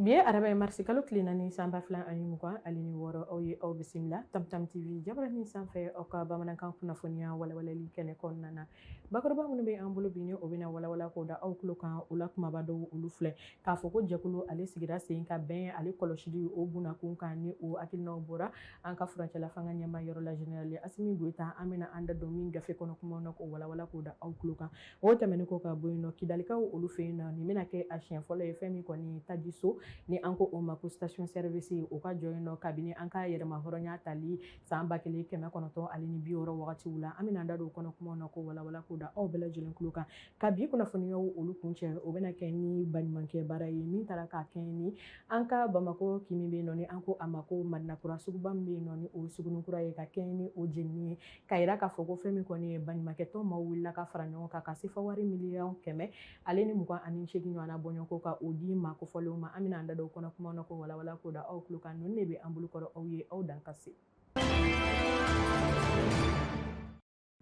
Bi ye araba ye, marisi kalo tile 4, san 2026. Aw ye aw bisimila Tamtam TV jabaranin sanfɛ, aw ka bamanankan kunnafoniya walawalali kɛnɛ kɔnɔna na. Bakuruba minnu bɛ an bolo bi, ni o bɛna walawala k'o da aw tulo kan, o la kumaba dɔw olu filɛ: k'a fɔ ko jɛkulu ale sigira sen ka bɛn ale kɔlɔsili o bunakun kan, ni o hakilinaw bɔra an ka furancɛla fanga ɲɛma yɔrɔ la, général Asimi Goyita. An bɛna an da don min gafe kɔnɔ kumaw na k'o walawala k'o da aw tulo kan. O tɛmɛnen kɔ ka bɔ yen nɔ, Kidalikaw olu fɛ yen nɔ, nin bɛna kɛ a siɲɛ fɔlɔ ye, fɛn min kɔni tajiso ni an ko o ma ko station service, o ka jɔ yen nɔ kabini an ka yɛrɛma hɔrɔnya tali san 1960 wagatiw la. An bɛna an da don o kɔnɔ kumaw na k'o walawala k'o da aw bɛɛ lajɛlen tulo kan. Ka bi kunnafoniyaw olu kuncɛ, o bɛna kɛ ni baɲumankɛ baara ye min taara k'a kɛ ni an ka Bamakɔ kin min bɛ yen nɔ, ni an ko a ma ko Madinakura, suguba min bɛ yen nɔ, ni o ye Sugunikura ye, ka kɛ ni o jenini ye, ka yira k'a fɔ ko fɛn min kɔni ye baɲumankɛtɔn maaw wulila ka fara ɲɔgɔn kan ka sefa wari miliyɔn 128 ɲɔgɔnna bɔɲɔgɔnko ka o di maa kofɔlenw ma. An bɛna an da don o kɔnɔ kumaw na k'o walawala k'o da aw tulo kan. Ninnu de bɛ an bolo kɔrɔ, aw ye aw dan ka se.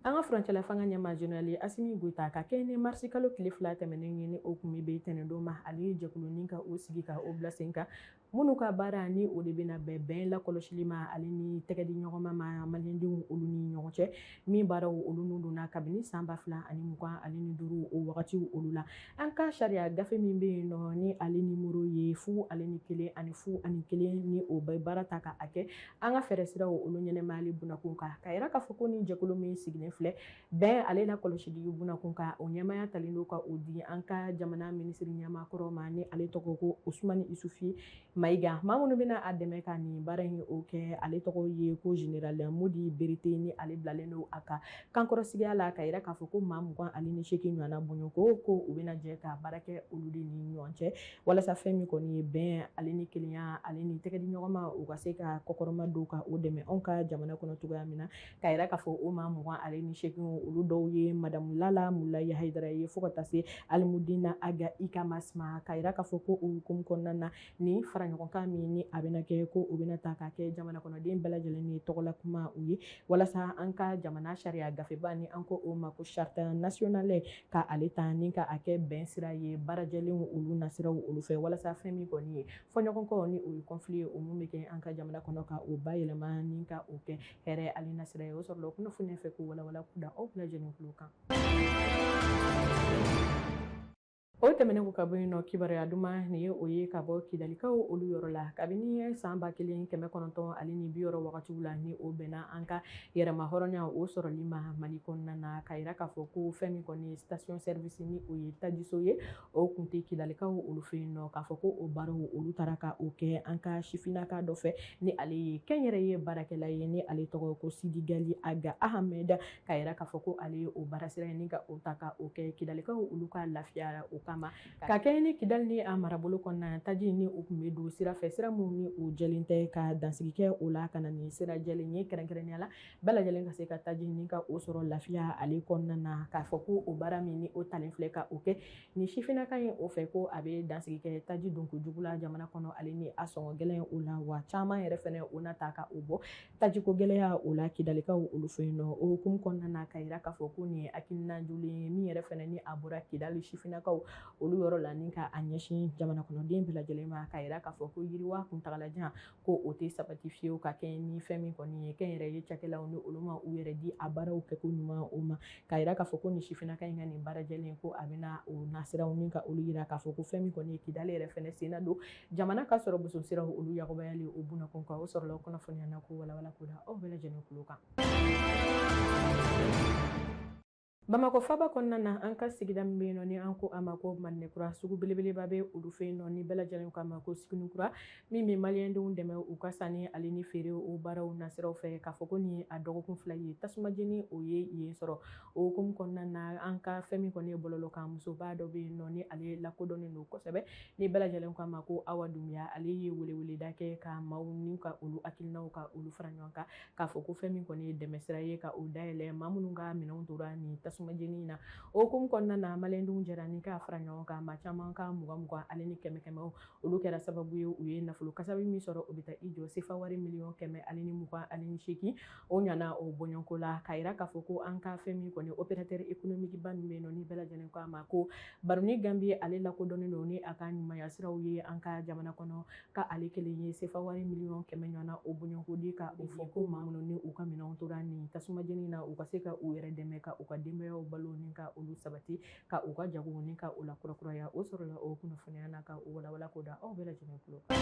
An ka furancɛla fanga ɲɛmaa, général Asimi Goyita, ka kɛ ni marisi kalo tile 2 tɛmɛnen ye, ni o kun bɛ tɛnɛndon ma, ale ye jɛkulunin ka o sigi ka o bila sen kan, minnu ka baara ni o de bɛna bɛn bɛn lakɔlɔsili ma ale ni tɛgɛ di ɲɔgɔn ma maliyɛndenw olu ni ɲɔgɔn cɛ, min baaraw olu nun donna kabini san 2025 o wagatiw olu la. An ka sariya gafe min bɛ yen nɔ, ni ale nimoro ye 0 01 ani 0 01, ni o bɛ baara ta ka a kɛ an ka fɛɛrɛ siraw olu ɲɛnɛmayali bunakun kan, ka yira k'a fɔ ko ni jɛkulu min sigilen filɛ bɛn ale lakɔlɔsili bunakun kan, o ɲɛmaya talen don ka o di an ka jamana minisiri ɲɛmaa kɔrɔ ma, ni ale tɔgɔ ko Usumani Isufi Mayiga. Maa minnu bɛna a dɛmɛ ka nin baara in o kɛ, ale tɔgɔ ye ko général Modi Berete, ni ale bilalen don a ka kankɔrɔsigiya la, ka yira k'a fɔ ko maa 28 ɲɔgɔnna bɔɲɔgɔnko ko u bɛna jɛ ka baara kɛ olu de ni ɲɔgɔn cɛ, walasa fɛn min kɔni ye bɛn ale ni kelenya ale ni tɛgɛ di ɲɔgɔn ma, u ka se ka kɔkɔrɔma don ka o dɛmɛ anw ka jamana kɔnɔ cogoya min na. Ka yira k'a fɔ o maa 28 olu dɔw ye madamu Lala Mulayi Hayidara ye, fo ka taa se Alimudina Aga Ikamas ma. Ka yira k'a fɔ ko o hukumu kɔnɔna na, ni fara ɲɔgɔn kan min ni a bɛna kɛ, ko o bɛna ta ka kɛ jamana kɔnɔden bɛɛ lajɛlen ni tɔgɔla kuma u ye, walasa an ka jamana sariya gafeba, ni an ko o ma ko charte nationale, ka ale ta ni ka a kɛ bɛn sira ye baarajɛlenw olu nasiraw olu fɛ, walasa fɛn min kɔni ye fɔɲɔgɔnkɔ, ni o ye conflit ye, o mun bɛ kɛ an ka jamana kɔnɔ, ka o bayɛlɛma ni ka o kɛ hɛrɛ ale nasira ye. O sɔrɔla kunnafoniya fɛ k'o walawala k'u da aw bɛɛ lajɛlen tulo kan. O tɛmɛnen kɔ ka bɔ yen nɔ, kibaruya duman nin ye, o ye ka bɔ Kidalikaw olu yɔrɔ la. Kabini san 1960 wagatiw la, ni o bɛnna an ka yɛrɛma hɔrɔnya o sɔrɔli ma Mali kɔnɔna na, ka yira k'a fɔ ko fɛn min kɔni ye station service, ni o ye tajiso ye, o kun tɛ Kidalikaw olu fɛ yen nɔ. K'a fɔ ko o baaraw olu taara ka o kɛ an ka sifinnaka dɔ fɛ, ni ale ye kɛnyɛrɛye baarakɛla ye, ni ale tɔgɔ ko Sidi Gali Aga Ahamɛd. Ka yira k'a fɔ ko ale ye o baara sira in ka o ta ka o kɛ Kidalikaw olu ka lafiya o kama, ka kɛ ni Kidali ni a marabolo kɔnɔna, taji ni o tun bɛ don sira fɛ, sira minnu ni o jɛlen tɛ, ka dansigi kɛ o la, ka na ni sira jɛlen ye, kɛrɛnkɛrɛnnenya la bɛɛ lajɛlen ka se ka taji ni ka o sɔrɔ lafiya ale kɔnɔna na. K'a fɔ ko o baara min ni o talen filɛ ka o kɛ ni sifinnaka ye o fɛ, ko a bɛ dansigi kɛ taji donko jugu la jamana kɔnɔ ale ni a sɔngɔ gɛlɛn o la, wa caman yɛrɛ fɛnɛ o na ta ka o bɔ tajiko gɛlɛya o la Kidalikaw olu fɛ yen nɔ. O hukumu kɔnɔna na, ka yira k'a fɔ ko nin ye hakilina jolen ye min yɛrɛ fɛnɛ ni a bɔra Kidali sifinnakaw olu yɔrɔ la, ni ka a ɲɛsin jamana kɔnɔden bɛɛ lajɛlen ma, ka yira k'a fɔ ko yiriwa kuntagalajan ko o tɛ sabati fiyewu ka kɛ ni fɛn min kɔni ye kɛnyɛrɛye cakɛlaw ni olu ma u yɛrɛ di a baaraw kɛko ɲuman o ma. Ka yira k'a fɔ ko nin sifinnaka in ka nin baara jɛlen, ko a bɛna o nasiraw ni ka olu yira k'a fɔ ko fɛn min kɔni ye Kidali yɛrɛ fɛnɛ senna don jamana ka sɔrɔ boso siraw olu yakubayali o bunakun kan. O sɔrɔla kunnafoniya na ko walawala ko da aw bɛɛ lajɛlen tulo kan. Bamakɔ faba kɔnɔna na, an ka sigida min bɛ yen nɔ, ni an ko a ma ko Madinɛkura, sugu belebeleba bɛ olu fɛ yen nɔ, ni bɛɛ lajɛlen ko a ma ko Sugunikura, min bɛ maliyɛndenw dɛmɛ u ka sanni ale ni feere o baaraw nasiraw fɛ. K'a fɔ ko nin ye a dɔgɔkun 2 ye tasuma jeni o ye yen sɔrɔ. O hukumu kɔnɔna na, an ka fɛn min kɔni ye bɔlɔlɔ kan musoba dɔ bɛ yen nɔ, ni ale lakodɔnnen don kosɛbɛ, ni bɛɛ lajɛlen ko a ma ko Awa Dunbiya, ale ye weleweleda kɛ ka maaw ni ka olu hakilinaw ka olu fara ɲɔgɔn kan, k'a fɔ ko fɛn min kɔni ye dɛmɛ sira ye ka o dayɛlɛ maa minnu ka minɛnw tora nin tasuma tasuma jeni na o hukumu kɔnɔna na maliyɛndenw jɛra ni k'a fara ɲɔgɔn kan maa caman ka 20 20 ale ni 100 100 olu kɛra sababu ye u ye nafolo kasabi min sɔrɔ o bɛ taa i jɔ sefa wari 128 miliyɔn o ɲana o bɔɲɔgɔnko la k'a yira k'a fɔ ko an ka fɛn min kɔni opérateur économique ba min bɛ yen nɔ ni bɛɛ lajɛlen ko a ma ko Baroni Ganbi ale lakodɔnnen don ni a ka ɲumanya siraw ye an ka jamana kɔnɔ ka ale kelen ye sefa wari 100 miliyɔn ɲɔgɔnna o bɔɲɔgɔnko di ka o fɔ ko maa minnu ni u ka minɛnw tora nin tasuma jeni na u ka se ka u yɛrɛ dɛmɛ ka u ka denbayaw balo ni ka olu sabati ka u ka jago ni ka u la kurakuraya o sɔrɔla o kunnafoniya na ka o walawala k'o da aw bɛɛ lajɛlen tulo kan.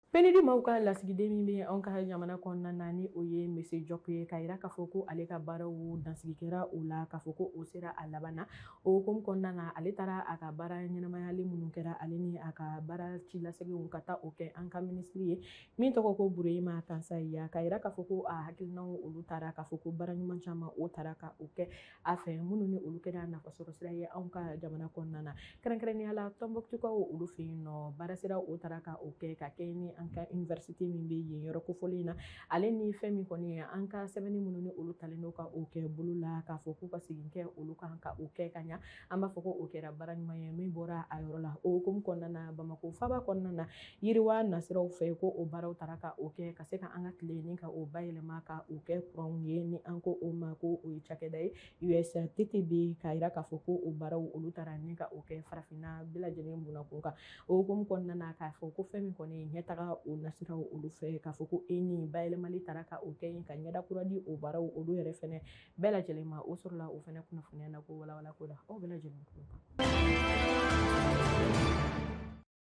PNUD maaw ka lasigiden min bɛ anw ka jamana kɔnɔna na ni o ye Monsieur Diop ye k'a yira k'a fɔ ko ale ka baaraw dansigi kɛra o la k'a fɔ ko o sera a laban na o hukumu kɔnɔna na ale taara a ka baara ɲɛnamayali minnu kɛra ale ni a ka baara cilasɛgɛw ka taa o kɛ an ka minisiri ye min tɔgɔ ko Bureyima Kansayiya k'a yira k'a fɔ ko a hakilinaw olu taara k'a fɔ ko baara ɲuman caman o taara ka o kɛ a fɛ minnu ni olu kɛra nafasɔrɔ sira ye anw ka jamana kɔnɔna na kɛrɛnkɛrɛnnenya la Tɔnbɔkutukaw olu fɛ yen nɔ baara sira o taara ka o kɛ ka kɛ ni an ka université min bɛ yen yɔrɔ kofɔlen in na ale ni fɛn min kɔni ye an ka sɛbɛnni minnu ni olu talen don ka o kɛ bolo la k'a fɔ k'u ka segin kɛ olu kan ka o kɛ ka ɲa an b'a fɔ ko o kɛra baara ɲuman ye min bɔra a yɔrɔ la o hukumu kɔnɔna na Bamakɔ faaba kɔnɔna na yiriwa nasiraw fɛ ko o baaraw taara ka o kɛ ka se ka an ka tile ni ka o bayɛlɛma ka o kɛ kuranw ye ni an ko o ma ko o ye cakɛda ye USTTB k'a yira k'a fɔ ko o baaraw olu taara ni ka o kɛ farafinna bɛɛ lajɛlen bunakun kan o hukumu kɔnɔna na k'a fɔ ko fɛn min kɔni ye ɲɛtaga o nasiraw olu fɛ k'a fɔ ko e ni bayɛlɛmali taara ka o kɛ yen ka ɲɛda kura di o baaraw olu yɛrɛ fɛnɛ bɛɛ lajɛlen ma o sɔrɔla o fɛnɛ kunnafoniya na ko walawala ko la aw bɛɛ lajɛlen tulo kan.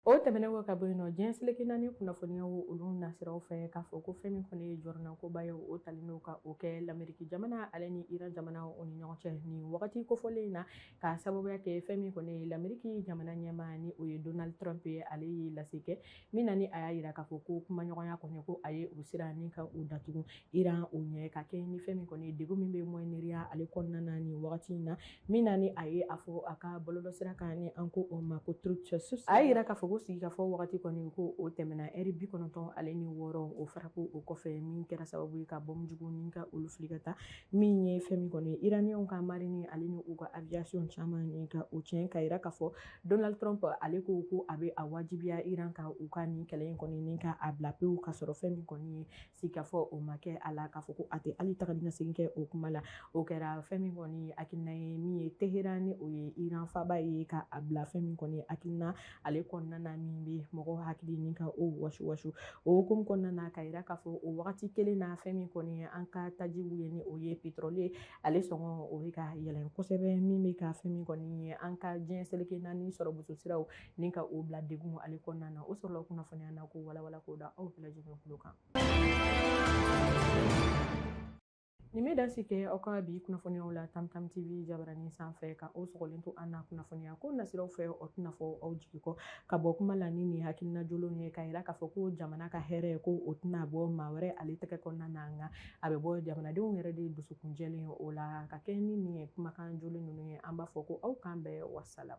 O tɛmɛnen kɔ ka bɔ yen nɔ diɲɛ seleke naani kunnafoniyaw olu nasiraw fɛ k'a fɔ ko fɛn min kɔni ye jɔrɔnakoba ye o talen don ka o kɛ Lameriki jamana ale ni Iran jamana o ni ɲɔgɔn cɛ nin wagati kofɔlen in na k'a sababuya kɛ fɛn min kɔni ye Lameriki jamana ɲɛmaa ni o ye Donald Trump ye ale ye lase kɛ min na ni a y'a yira k'a fɔ ko kumaɲɔgɔnya kɔni ko a ye o sira ni ka o datugu Iran o ɲɛ ka kɛ ni fɛn min kɔni ye degun min bɛ Moyen-Orient ale kɔnɔna na nin wagati in na min na ni a ye a fɔ a ka bɔlɔlɔsira kan ni an ko o ma ko Truth Social a y'a yira k'a fɔ ko sigikafɔ wagati kɔni ko o tɛmɛna ɛri 96 o faraku o kɔfɛ min kɛra sababu ye ka bɔmu jugu ni ka olu fili ka taa min ye fɛn min kɔni ye Iraniyɛnw ka marine ale ni u ka aviation caman ni ka o tiɲɛ k'a yira k'a fɔ Donald Trump ale ko ko a bɛ a wajibiya Iran ka u ka nin kɛlɛ in kɔni ni ka a bila pewu ka sɔrɔ fɛn min kɔni ye sigikafɔ o ma kɛ a la k'a fɔ ko a tɛ hali taga ni ka segin kɛ o kuma la o kɛra fɛn min kɔni ye hakilina ye min ye Teheran ni o ye Iran faaba ye ka a bila fɛn min kɔni ye hakilina ale kɔnɔna na min bɛ mɔgɔw hakili ni ka o wasu wasu o hukumu kɔnɔna na k'a yira k'a fɔ o wagati kelen na fɛn min kɔni ye an ka tajiw ye ni o ye pétrole ye ale sɔngɔ o bɛ ka yɛlɛn kosɛbɛ min bɛ ka fɛn min kɔni ye an ka diɲɛ seleke naani sɔrɔ boso siraw ni ka o bila degun ale kɔnɔna na o sɔrɔla kunnafoniya na ko walawala k'o da aw bɛɛ lajɛlen tulo kan. Nin bɛ dansi kɛ aw ka bi kunnafoniyaw la Tamtam TV jabaranin sanfɛ ka aw sɔgɔlen to an na kunnafoniya ko nasiraw fɛ o tɛna fɔ aw jigi kɔ ka bɔ kuma la ni nin hakilina jolenw ye k'a yira k'a fɔ ko jamana ka hɛrɛ ko o tɛna bɔ maa wɛrɛ ale tɛgɛ kɔnɔna na nka a bɛ bɔ jamanadenw yɛrɛ de dusukun jɛlen o la ka kɛ ni nin ye kumakan jolen ninnu ye an b'a fɔ ko aw k'an bɛn wasalam.